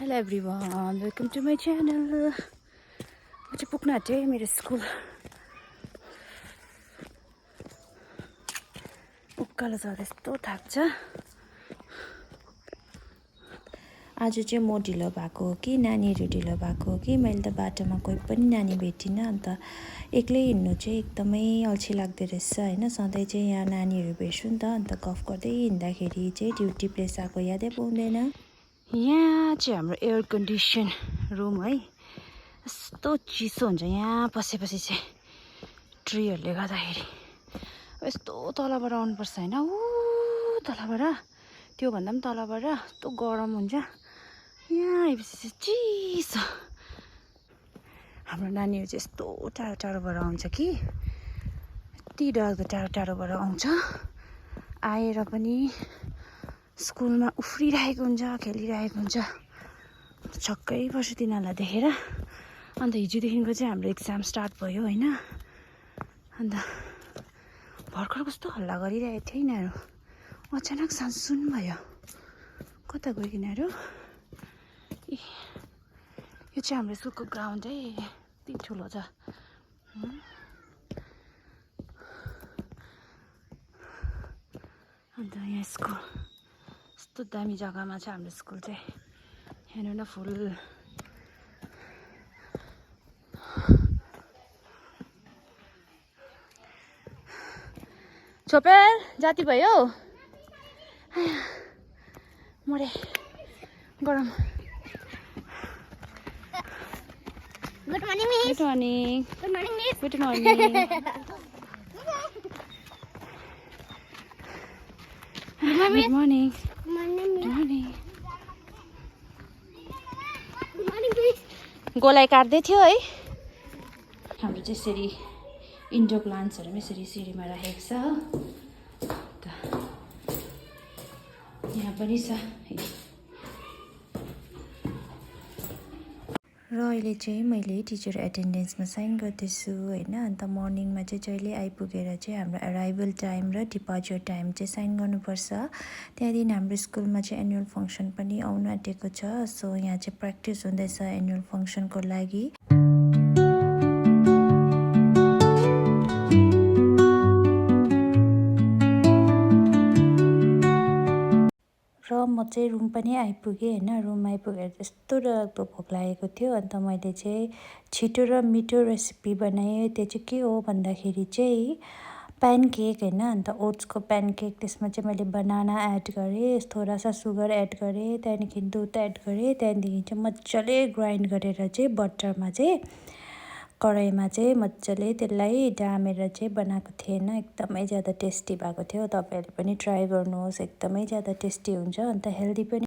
Hello everyone, welcome to my channel. म चाहिँ पुग्न आँटेँ मेरो स्कुल। उकालो चढ्दा यस्तो थाक्छ। आज चाहिँ म ढिलो भएको हो कि नानीहरू ढिलो भएको हो कि मैले त बाटोमा कोही पनि नानी भेटिनँ। अन्त एक्लै हिँड्नु चाहिँ एकदमै अल्छी लाग्दो रहेछ हैन। सधैँ चाहिँ यहाँ नानीहरू भेट्छु नि त। अन्त गफ गर्दै हिँड्दाखेरि चाहिँ ड्युटी प्लेस आएको यादै पाउँदैन। यहाँ चाहिँ हाम्रो एयर कन्डिसन रुम है। यस्तो चिसो हुन्छ यहाँ पसेपछि चाहिँ ट्रीहरूले गर्दाखेरि। यस्तो तलबाट आउनुपर्छ हैन। ऊ तलबाट त्योभन्दा पनि तलबाट यस्तो गरम हुन्छ। यहाँ आएपछि चाहिँ चिसो। हाम्रो नानीहरू चाहिँ यस्तो टाढो टाढोबाट आउँछ कि यति डरलाग्दो टाढो टाढोबाट आउँछ। आएर पनि स्कुलमा उफ्रिरहेको हुन्छ, खेलिरहेको हुन्छ। छक्कै पर्छु तिनीहरूलाई देखेर। अन्त हिजोदेखिको चाहिँ हाम्रो एक्जाम स्टार्ट भयो हैन। अन्त भर्खर कस्तो हल्ला गरिरहेको थियो यिनीहरू। अचानक सानसुन भयो। कता गयो यिनीहरू? यो चाहिँ हाम्रो स्कुलको ग्राउन्ड है। यति ठुलो छ। अन्त यहाँ स्कुल यस्तो दामी जग्गामा छ हाम्रो स्कुल चाहिँ। हेर्नु न फुल छोपेर जाति भयो मरे गरम। Good morning, Miss. Good morning. Good morning, Miss. Good morning. Good morning. Good morning, good Miss. Morning. Good morning, Miss. गोलाई काट्दै थियो है। हाम्रो चाहिँ यसरी इन्डोर प्लान्ट्सहरू पनि यसरी सिँढीमा राखेको छ हो। त यहाँ पनि छ। र अहिले चाहिँ मैले टिचर एटेन्डेन्समा साइन गर्दैछु हैन। अन्त मर्निङमा चाहिँ जहिले आइपुगेर चाहिँ हाम्रो अराइभल टाइम र डिपार्चर टाइम चाहिँ साइन गर्नुपर्छ। त्यहाँदेखि हाम्रो स्कुलमा चाहिँ एनुअल फङ्सन पनि आउनु आँटेको छ। सो यहाँ चाहिँ प्र्याक्टिस हुँदैछ एनुअल फङ्सनको लागि। र म चाहिँ रुम पनि आइपुगेँ हैन। रुम आइपुगेर यस्तो डरलाग्दो भोक लागेको थियो। अन्त मैले चाहिँ छिटो र मिठो रेसिपी बनाएँ। त्यो चाहिँ के हो भन्दाखेरि चाहिँ प्यानकेक हैन। अन्त ओट्सको प्यानकेक। त्यसमा चाहिँ मैले बनाना एड गरेँ, थोड़ा सा सुगर एड गरेँ, त्यहाँदेखि दुध एड गरेँ। त्यहाँदेखि चाहिँ मजाले ग्राइन्ड गरेर चाहिँ बटरमा चाहिँ कराईमा चाहिँ मजाले त्यसलाई डामेर चाहिँ बनाएको थिएँ हैन। एकदमै ज्यादा टेस्टी भएको थियो। तपाईहरुले पनि ट्राई गर्नुहोस्, एकदमै ज्यादा टेस्टी हुन्छ। अन्त हेल्दी पनि